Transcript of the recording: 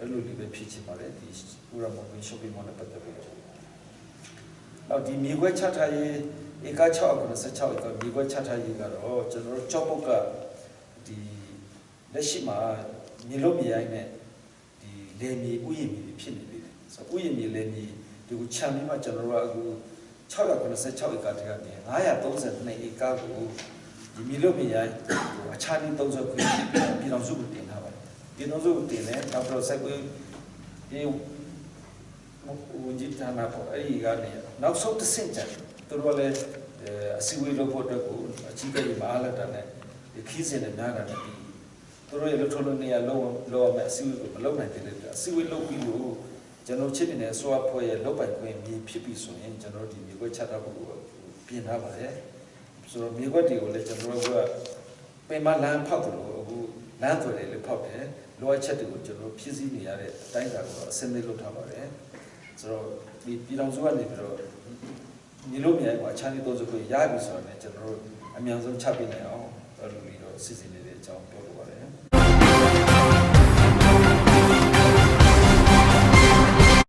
အဲ့လိုလေးပဲဖြည့်ချင်ပါတယ်ဒီဥရမကွင်း shopping mall နဲ့ပတ်သက်ပြီးတော့နောက်ဒီမြေခွဲချထားရေးဧက686ဧကမြေခွဲချထားရေးကတော့ကျွန်တော်တို့ကြောက်ပုတ်ကဒီလက်ရှိမှာမြေလို့မြေရိုင်းနဲ့ဒီလေမြေဥယျာဉ်မြေတွေဖြစ်နေပြီဆိုတော့ဥယျာဉ်မြေလေမြေဒီကိုခြံပြီးမှကျွန်တော်တို့ကအခု686ဧကတည်းကနေ932ဧကကိုဒီမြေလို့မြေရိုင်းဟိုအခြားနည်း30ခွင့်ပြည်တော်စုကိုတင်ထားပါတယ်ပြည်တော်စုကိုတင်တယ်နောက်တော့စိုက်ကွင်းဒီဝန်ကြီးဌာနပေါ့အဲ့ဒီကနေနောက်ဆုံးတစ်ဆင့်ကျန်သူတို့ကလည်းအစည်းအဝေးလုပ်ဖို့အတွက်ကိုအကြီးအကဲကြီးမအားလက်တာနဲ့ဒီခီးစဉ်နဲ့များတာနဲ့ဒီသူတို့ရဲ့လှုပ်ထုံးလို့နေရာလုံးလုံးရမယ်အစည်းအဝေးကိုမလုပ်နိုင်သေးတဲ့အတွက်အစည်းအဝေးလုပ်ပြီးလို့ကျွန်တော်ချစ်နေတဲ့အစိုးရဖွဲ့ရဲ့လုပ်ပိုင်ခွင့်မြေဖြစ်ပြီဆိုရင်ကျွန်တော်ဒီမြေခွက်ချတာဖို့ကိုပြင်ထားပါတယ်ဆိုတော့မြေခွက်တွေကိုလည်းကျွန်တော်တို့ကပင်မလမ်းဖောက်တယ်လို့အခုလမ်းသွယ်တွေလည်းဖောက်တယ်လိုအပ်ချက်တွေကိုကျွန်တော်ဖြည့်ဆည်းနေရတဲ့အတိုင်းအတာကိုအဆင်သင့်လုပ်ထားပါတယ်ဆိုတော့ဒီပြည်တော်စုကနေပြီးတော့ညီလို့မြိုင်မှာချမ်းလေး30ခွင့်ရပြီဆိုတော့လည်းကျွန်တော်တို့အမြန်ဆုံးချပြနိုင်အောင်အဲ့လိုပြီးတော့စီစဉ်နေတဲ့အကြောင်းပြော